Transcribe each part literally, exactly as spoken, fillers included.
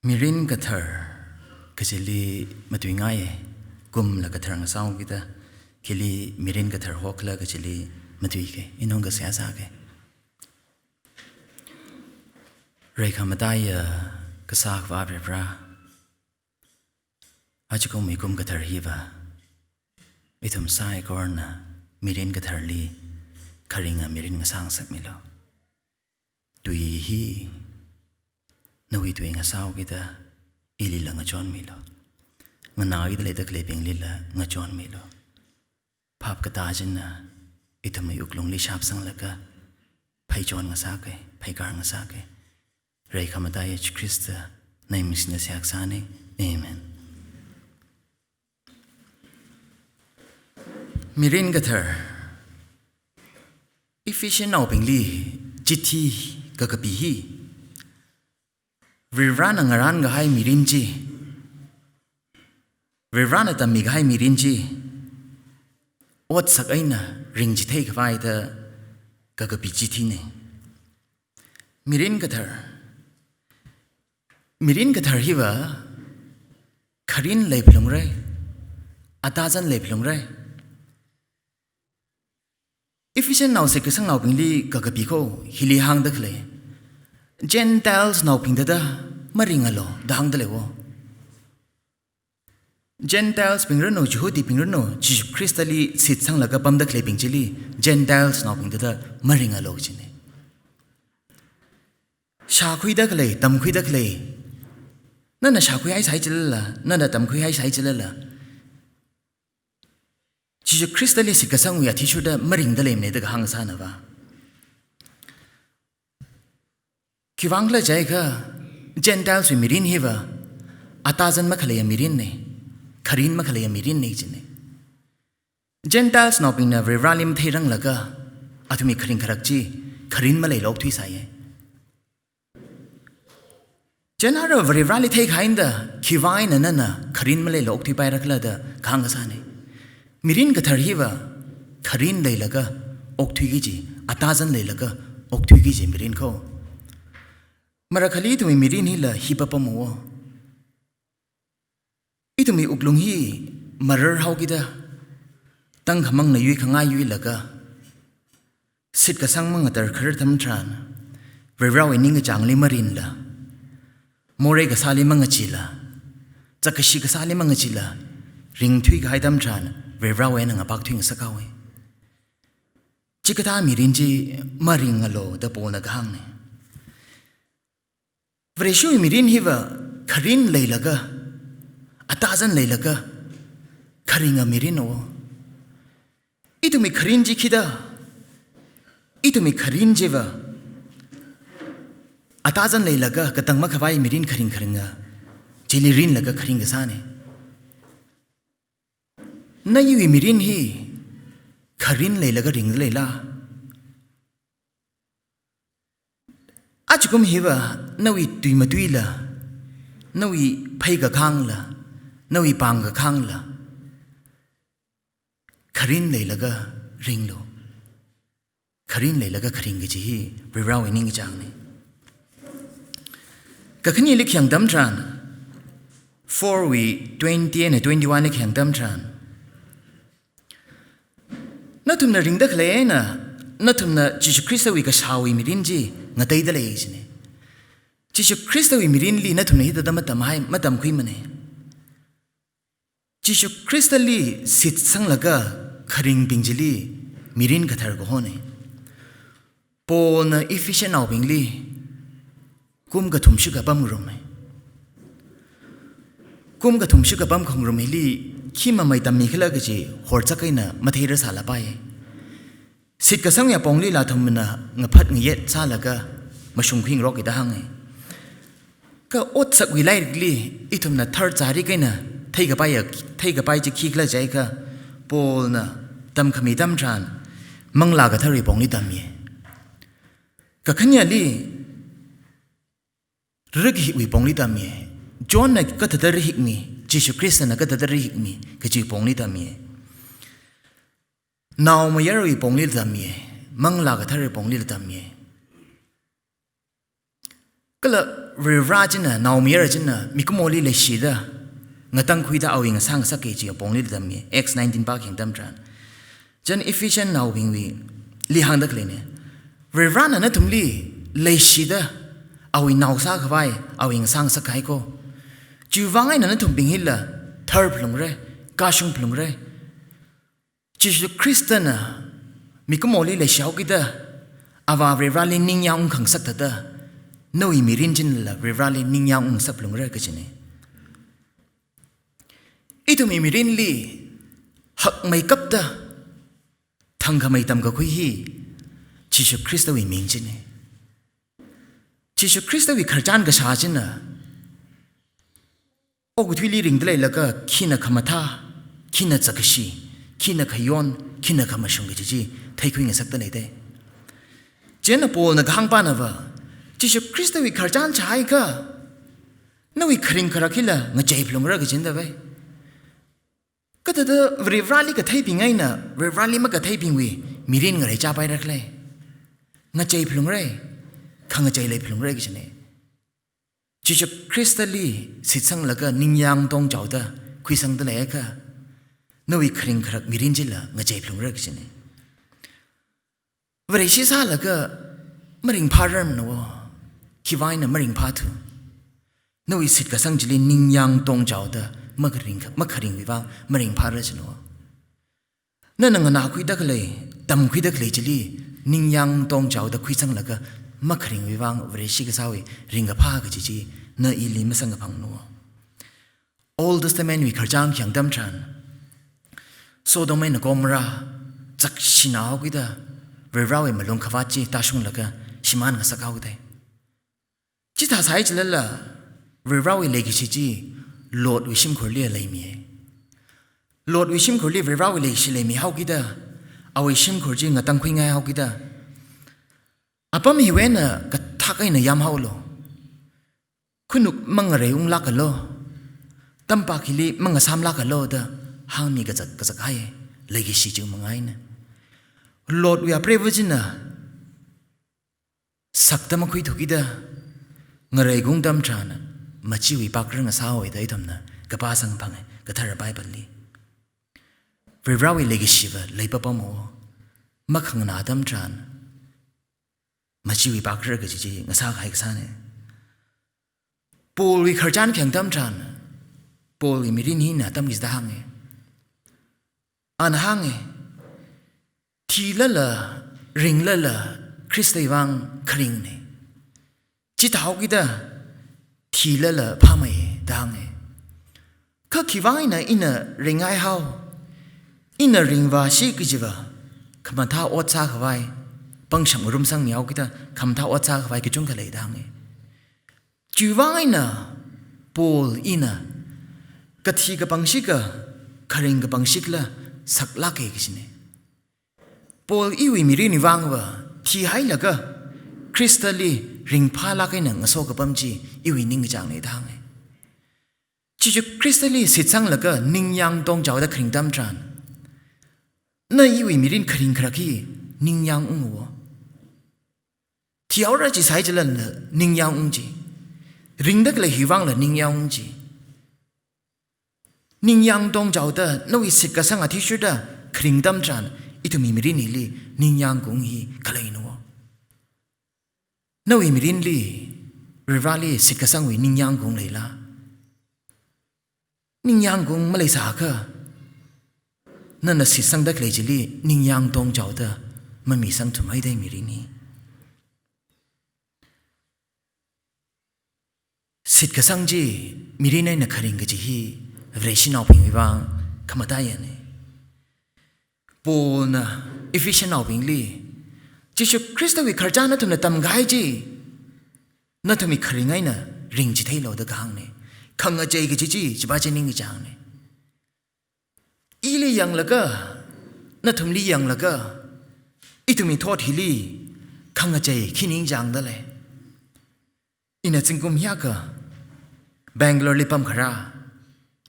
Mirin kathar kachili matuingaiya, kumla kathar ngasāhaokida, khili mirin kathar hokhala kachili matuikei, inung kasā sākei. Reikhamataiya Kasā Akhava Varivara, ajakumwui kum kathar hiva, ithum saikorana mirin katharli kharinga mirin ngasāngasakmilu. Tui hi nawui tui ngasāhaokida ilila ngachonmilu. Nganākida leida khaleibinglila ngachonmilu. Phap katā china ithumwui wuklungli shapsanglaga pheichon ngasākei, pheikar ngasākei. Reikhamataiya Jesu Khrista, nawui mingna seihā kasāna. Amen. Mirin kathar. Ephesianaobingli chithi kakapi hi, Varivarana ngarānkahai mirin chi, Varivarana tammikahai mirin chi, otsak eina ringchithei khavai da kakapi chithina. Mirin kathar. Mirin kathar hiva kharin leiphalungra, atazan leiphalungra. Ephesianao shitkasangnaobingli kakapi kho hili hāngda khalei, Gentilesnaobing thāda maringalu da hāngda leiwo. Gentilesbing ranu, Jihudibing ranu, Jesu Khristali shitsanglaga pamda khaleibing chili Gentilesnaobing thāda maringalu kajina. Shākhuida khalei, tamkhuida khalei, nana shākhuihaisai chilala, nana tamkhuihaisai chilala, Jesu Khristali shitkasangwui athishurda maringda leimana da kahāng sānava. Khiwuivang khala jiakha, Gentileswui mirin hiva atazan makhaleiya mirinna, kharin makhaleiya mirinna jina. Gentilesnaobingna Varivarali matheiranglaga athumwui kharing kharak chi kharin maleila okthuisāya. Chieina Varivarali theikahai eina khiwuivang eina nana kharin maleila okthuipairakhala da kahāng kasāna. Mirin kathar hiva kharin leilaga okthui kaji, atazan leilaga okthui kaji mirin kho. Marakhali ithumwui mirin hila hi papamwo. Ithumwui wuklung hi mararhaokida, tangkhamangna yuikhangai yuilaga, shitkasang mangatar kharar atam tharan, Varivarawui ningkachāngli marinla, morei kasāli mangachila, zakkashi kasāli mangachila, ringthuikahai atam tharan, Varivarawui eina ngapak thuingasakhaowa. Chikathā mirin chi maringalu da Paulna kahāngna. Vareshiwui mirin hiva kharin leilaga, atazan leilaga, kharinga mirinwo. Ithumwui kharin chi khida, ithumwui kharin chiva atazan leilaga, katang makhavai mirin kharing kharinga chili rinlaga kharing kasāna. Na iwui mirin hi kharin leilaga ringda leila? Ajakum hiva nawui tui matuila, nawui pheikakhangla, nawui pāngkakhangla, kharin leilaga ringlu. Kharin leilaga kharing kaji hi Varivarawui ningkachāngna. Kakhaneli khayang atam tharan, four wui twenty eina twenty-one li khayang atam tharan, nathumna ringda khalei eina, nathumna Jesu Khristawui kashāwui mirin chi ngateida lei jina. Jesu Khristawui mirinli nathumna hithāda matamhai, matamkhuimana. Jesu Khristali shitsanglaga kharingbing chili mirin kathar kahona. Paulna Ephesianaobingli kum kathum shikha pamngaruma. Kum kathum shikha pamkhangarum hili khi mamai tammikhala kaji horzak eina matheirasālapai. Shitkasangwui aponglila athumna ngaphat ngayet sālaga mashungkhuingarokki da hānga. Kha otsakwui lairikli ithumna tharchārik eina theikapaiya, theikapai chi khikhala jiakha, Paulna tamkhami atam tharan Manglā Katharawui pongli tammiya. Kakhaneli rahikwui pongli tammiya. Johnna kathāda rahikmi, Jesu Khristana kathāda rahikmi kajiwui pongli tammiya. Naomayarawui ponglila tammiya, Manglā Katharawui ponglila tammiya. Kala Varivarā china, naomayara china, mikumoli leishida, ngatangkhuida awui ngasā ngasak kaji apongli tammi, Acts nineteen pākhayang atam tharan. Chieina Ephesian naobingwuili hāngda khaleina. Varivarāna nathumli leishida, awui nao sākhavai, awui ngasā ngasak kahai ko. Chiwuivang eina nathumbing hila, tharphalungra, kashungphalungra. Jishu Khristana mikumoli leishihaokida, Avā Varivarāli ningyāng ungkhangasak thāda, nawui mirin chinala Varivarāli ningyāng ungngasakphalungra kajina. Ithumwui mirinli hakmeikapta thangkhamei tamkakhui hi Jishu Khristawui ming china. Jishu Khristawui khararchan kashā china, okathuili ringda leilaga khina khamathā, khina zakkashi, khina khayon, khina khamashung kaji chi theikhui ngasakda leida. Chieina Paulna kahāng panava, Jishu Khristawui khararchan chihaiakha, nawui kharing kharak hila ngacheiphalungra kajina dava. Kathāda Varivarāli katheibing eina Varivarāli makatheibingwui mirin ngaraichāpaira khala. Ngacheiphalungra, khangachei leiphalungra kajina. Jishu Khristali shitsanglaga ningyāng tongchaoda khuisangda leiakha, nawui kharing kharak mirin chila ngacheiphalungra kajina. Vareshi sālaga maringphārarmana wo, khiwuivang eina maringphāthu. Nawui shitkasang chili ningyāng tongchaoda makharing, makharingwui vang maringphāra china wo. Nana nganākhuida khalei, tamkhuida khalei chili ningyāng tongchaoda khuisanglaga makharingwui vang Vareshi kasāwui ringkaphā kaji chi na ili masangkaphangmana wo. Old Testament wui khararchan khayang atam tharan, Sodom eina Gomorrah zakshina haokida, Varivarāwui malung khavāt chi tāshunglaga shimān ngasakhaoda. Chithā sāhai chilala, Varivarāwui leikashi chi Lotwui shimkhurli leimiya. Lotwui shimkhurli Varivarāwui leikashi leimihaokida, awui shimkhur chi ngatangkhuingaihaokida, apam hiwui eina kathak eina yamhaolu, khanuk mangareiunglākalu, tampak hili mangasamlākalu da hāngmi kazak kazakhai leikashi chi mang eina. Lotwui apreiva china sakta makhuithukida ngareikung atam tharan machiwui pakra ngasāhaowa da ithumna kapā samphanga, Kathara Bible li. Varivarāwui leikashiva leipapamma wo, makhanganā atam tharan machiwui pakra kaji chi ngasākahai kasāna. Paulwui khararchan khayang atam tharan, Paulwui mirin hina atam kachida hānga. Ana hānga, thilala, ringlala, Khristawui vang kharingna. Chithāhaokida, thilala phāmeiya da hānga. Kha khiwuivang eina ina ringaihao, ina ringvāsi kajiva, khamathā ot sākhavai, pangshap ngarumsangmihaokida, khamathā ot sākhavai kachungkha lei da hānga. Chiwuivang eina Paul ina kathi kapangshika, kharing kapangshikla saklāka kajina. Paul iwui mirinwui vangva thihailaga Khristali ringphālāk eina ngasokapam chi iwui ningkachāngna da hānga. Jishu Khristali shitsanglaga ningyāng tongchaoda kharing atam tharan, na iwui mirin kharing kharak hi ningyāng unga wo. Thihaora chi sāhai chilala ningyāng ung chi. Ringda khalei hiwui vangla ningyāng ung chi. Ningyāng tongchaoda nawui shitkasang athishurda kharing atam tharan, ithumwui mirin hili ningyāng kaung hi khaleina wo. Nawui mirinli Varivarāli shitkasangwui ningyāng kaung leila? Ningyāng kaung maleisāakha, nana shitsangda khalei chili ningyāng tongchaoda mamisangthumhaida mirin hi. Shitkasang chi mirin eina kharing kaji hi Vareshinaobingwui vang khamataiyana. Paulna Ephesiannaobingli, Jishu Khristawui khararchan nathumna tamkahai chi nathumwui kharing eina ringchitheilu da kahāngna. Khangachei kaji chi, chiva chi ningkachāngna. Ili yanglaga, nathumli yanglaga, ithumwui thot hili khangachei khi ningchāngda lei? Ina zingkum hiyākha Bangalore li pamkharā,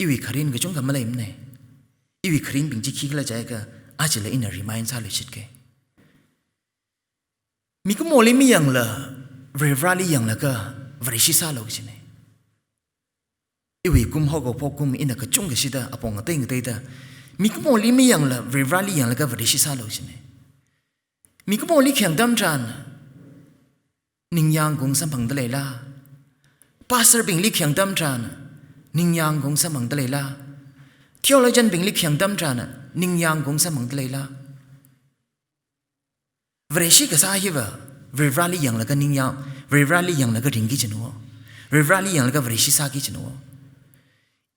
iwui kharing kachungkha maleimana. Iwui kharingbing chi khikhala jiakha, ajala ina remind sāluishitka. Mikumoli mayangla, Varivarāli yanglaga, Vareshi sālu kajina. Iwui kum haokaphok kum ina kachungkha shida apong ngatei ngateida mikumoli mayangla Varivarali yanglaga Vareshi sālu kajina. Mikumoli khayang atam tharan ningyāng kung samphangda leila? Pastor bingli khayang atam tharan ningyāng kung samphangda leila? Theologian bingli khayang atam tharan ningyāng kung samphangda leila? Vareshi kasā hiva Varivarali yanglaga ningyāng, Varivarali yanglaga ringki kajina. Varivarali yanglaga Vareshi sāki kajina.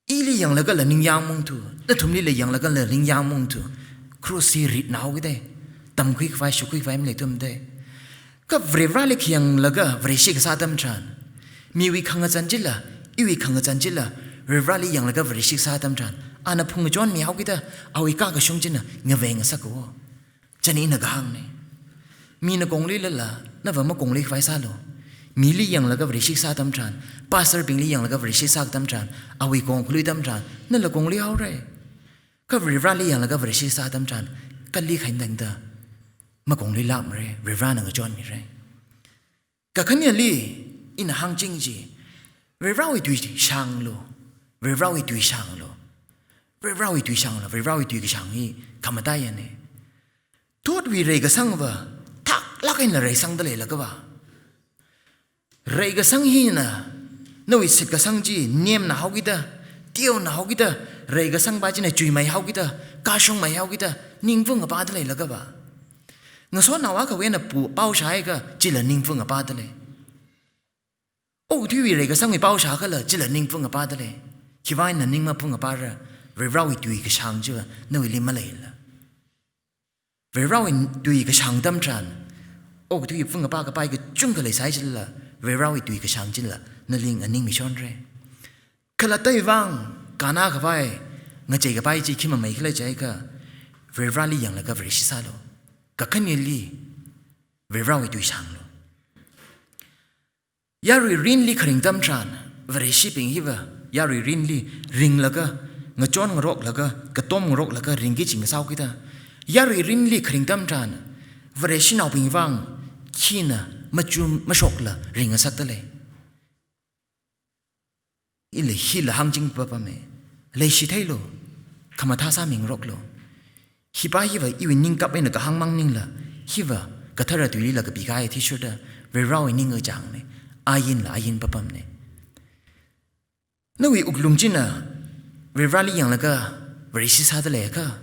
Ili yanglagala ningyāng maungthu, nathumlila yanglagala ningyāng maungthu. Cross hi ritna haokida, tamkhui khavai, shukhui khavai maleithumda. Kha Varivarali khayanglaga Vareshi kasā atam tharan, miwui khangazan chila, iwui khangazan chila, Varivarali yanglaga Vareshi kasā atam tharan, ana phungchonmi haokida, awui kakashung china ngavei ngasaka. Chieina ina kahāngna. Mina konglilala, nava makongli khavai sālu. Mili yanglaga Vareshi sā atam tharan, pastor bingli yanglaga Vareshi sā atam tharan, awui kong khalui atam tharan, nala kongli haora. Kha Varivarali yanglaga Vareshi sā atam tharan, kali khain tangda makonglilākmara, Varivarana ngachonmira. Kakhaneli ina hāngching chi, Varivarawui tui shanglu, Varivarawui tui shanglu, Varivarawui tui shanglu, Varivarawui tui kashang hi khamataiyana. Thotwui reikasangva thaklāk eina reisangda leilakha va, reikasang hina nawui shitkasang chi nemna haokida, teona haokida, reikasangpa china chuimei haokida, kashungmei haokida, ningvung apāda leilakha va, ngasotnao akhawui eina pu- pao shāhaiakha chila ningvung apāda lei. Okathuiwui reikasangwui pao shākhala chila ningvung apāda lei. Khiwui eina ning mavung apāra? Varivarawui tui kashang chiva nawuili maleila. Varivarawui tui kashang atam tharan, okathuiwui vung apā kapai kachungkha leisai chilala, Varivarawui tui kashang chila nali nganingmishonra. Khalattawui vang kānna khavai, ngachei kapai chi khi mamei khala jiakha, Varivarali yanglaga Vareshi sālu. Kakhaneli Varivarawui tui shanglu. Yarui mirinli kharing atam tharan, Vareshibing hiva yarui mirinli ringlaga, ngachon ngaroklaga, katom ngaroklaga ringki kaji ngasā haokida, yarui mirinli kharing atam tharan, Vareshinaobing vang khina machum mashokla ringngasakda lei. Ila hila hāngching papama. Leishitheilu, khamathā sāmingaroklu. Hipa hiva iwui ningkap eina kahāng mang maningla, hiva kathara tuilila kapikahai athishurda, Varivarawui ningkachāngna, ainla ain papamna. Nawui wuklung china Varivarali yanglaga Vareshi sāda leiakha,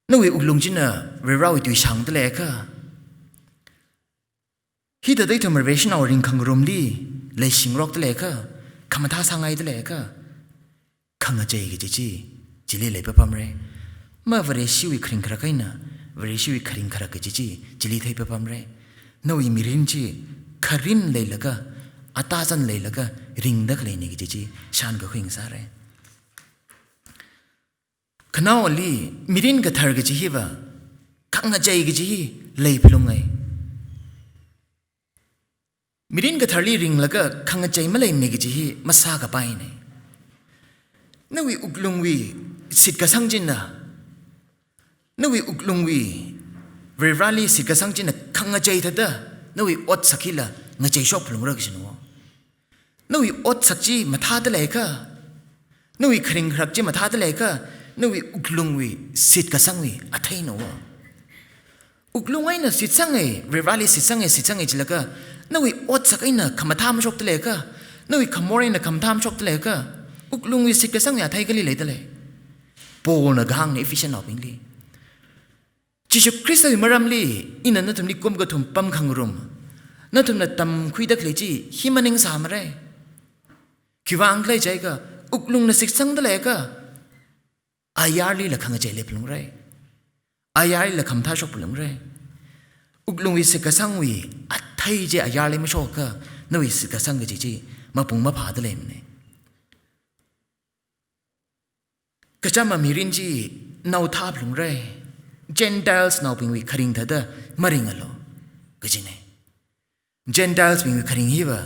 nawui wuklung china Varivarawui tui shangda leiakha, hithāda ithum Vareshinao ringkhangarumli leishingarokda leiakha, khamathā sāngaida leiakha, khangachei kaji chi chili leipapamra. Ma Vareshiwui kharing kharak eina, Vareshiwui kharing kharak kaji chi chili theipapamra. Nawui mirin chi kharin leilaga, atazan leilaga ringda khaleina kaji chi shānkakhui ngasāra. Khanaoli, mirin kathar kaji hiva khangachei kaji hi leiphalunga. Mirin katharli ringlaga khangachei maleimana kaji hi masākapaina. Nawui wuklungwui shitkasang china, nawui wuklungwui Varivarali shitkasang china khangachei thāda nawui otsak hila ngacheishok phalungra kajina. Nawui otsak chi mathāda leiakha, nawui kharing kharak chi mathāda leiakha, nawui wuklungwui shitkasangwui atheina. Wuklung eina shitsanga, Varivarali shitsanga, shitsanga jilaga, nawui otsak eina khamathā mashokda leiakha, nawui khamor eina khamathā mashokda leiakha, wuklungwui shitkasangwui athei kali leida lei? Paulna kahāngna Ephesiannaobingli. Jishu Khristawui maramli ina nathumli kum kathum pamkhangarum, nathumna tamkhuida khalei chi hi maningsāmara. Khiwuivang khala jiakha, wuklungna shitsangda leiakha, ayarlila khangachei leiphalungra. Ayarlila khamathā shokphalungra. Wuklungwui shitkasangwui athei chi ayarli mashokakha, nawui shitkasang kaji chi mapung maphāda leimana. Kachama mirin chi naothā phalungra. Gentilesnaobingwui kharing thāda maringalu kajina. Gentilesbingwui kharing hiva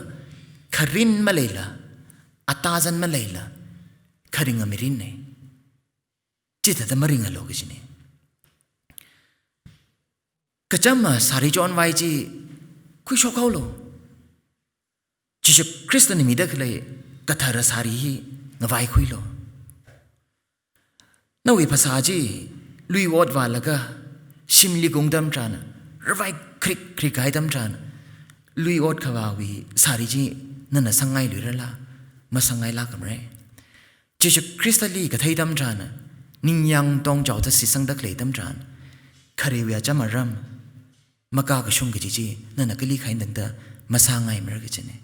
kharin maleila, atazan maleila kharinga mirinna. Chithāda maringalu kajina. Kachama sari chonvai chi khuishok haolu. Jishu Khristana mida khalei kathara sari hi ngavaikhuilu. Nawui phasā chi lui ot vālaga shimli kung atam tharan, ravai khrik khrik kahai atam tharan, lui ot khavāwui sari chi nana sangngai luirala, masangngailākmara. Jishu Khristali kathei atam tharan, ningyāng tongchaoda shitsangda khalei atam tharan, kharewui acham aram makakashung kaji chi nana kali khain tangda masāngaimara kajina.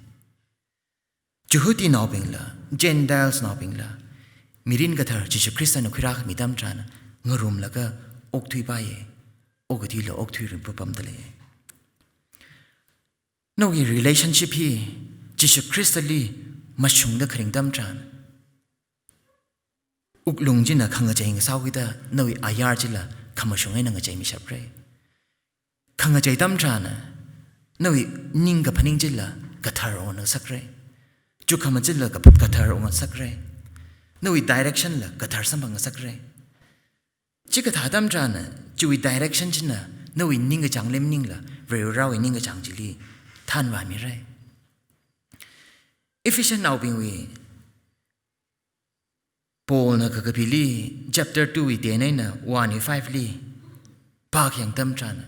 Jihudinaobingla, Gentiles naobingla, mirin kathar Jishu Khristana khuirākhami atam tharan ngarumlaga okthuipaiya, okathuila okthui ringphā pamda lei. Nawui relationship hi Jishu Khristali mashungda kharing atam tharan, wuklung china khangachei ngasāhaokida nawui ayar chila khamashung eina ngacheimishapra. Khangachei atam tharan, nawui ningkaphaning chila kathar ongasakra. Chukkhama chila kap-, kathar ongasakra. Nawui direction la kathar samphang ngasakra. Chikathā atam tharan, chiwui direction china nawui ningkachāngli maningla, Varivarawui ningkachāng chili thanvāmira. Ephesianaobingwui Paulna kakapili chapter two wui ten eina one wui five li pākhayang atam tharan,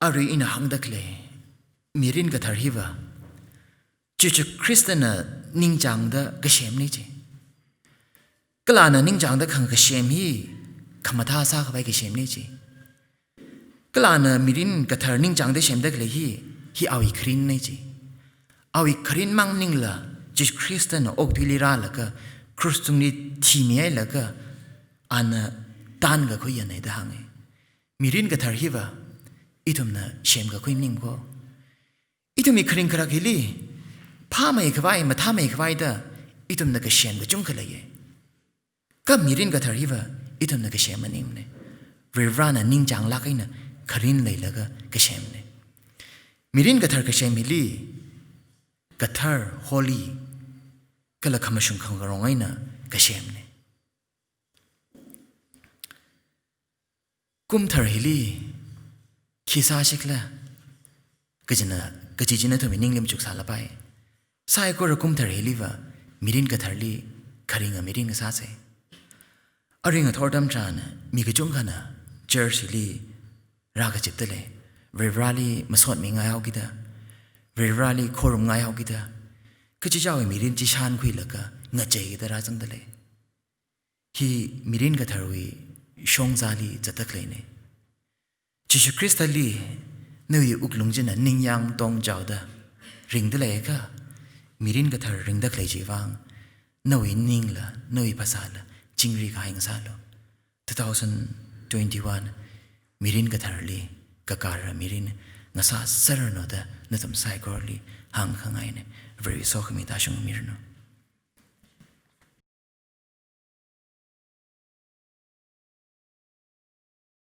arui ina hāngda khalei mirin kathar hiva Jishu Khristana ningchāngda kasemna ji. Kalāna ningchāngda khangkasem hi khamathā sākhavai kasemna ji. Kalāna mirin kathar ningchāngda semda khalei hi, hi awui kharinna ji. Awui kharin mang maningla, Jishu Khristana okathuili rālaga, krush tungli thimihailaga, ana tānkakhui yāna da hānga. Mirin kathar hiva ithumna semkakhui maning ko. Ithumwui kharing kharak hili phāmeikhavai, mathāmeikhavai da ithumna kasem kachungkha leiya. Kha mirin kathar hiva ithumna kasem maningmana. Varivarana ningchānglāk eina kharin leilaga kasemna. Mirin kathar kasem hili kathar, holy, kala khamashung khangarong eina kasemna. Kumthar hili khi sāsi khala kajina, kaji china ithumwui ningli machuksālapai. Saikora kumthar hiliva mirin katharli kharinga mirin ngasāsa. Arui ngathor atam tharan mi kachungkhana church hili rākazipda lei. Varivarali masotmingai haokida, Varivarali khorumngai haokida, kachichāwui mirin chi shānkhuilaga ngacheikida rāzangda lei. Hi mirin katharwui shongzali zatda khaleina. Jishu Khristali nawui wuklung china ningyāng tongchaoda ringda leiakha, mirin kathar ringda khalei chiwui vang nawui ningla, nawui phasāla chingri kahai ngasālu. Two thousand twenty-one mirin katharli kakara mirin ngasāserranu da nathum saikorali hāngkhangaina. Varewui sokhami tāshungmiranu.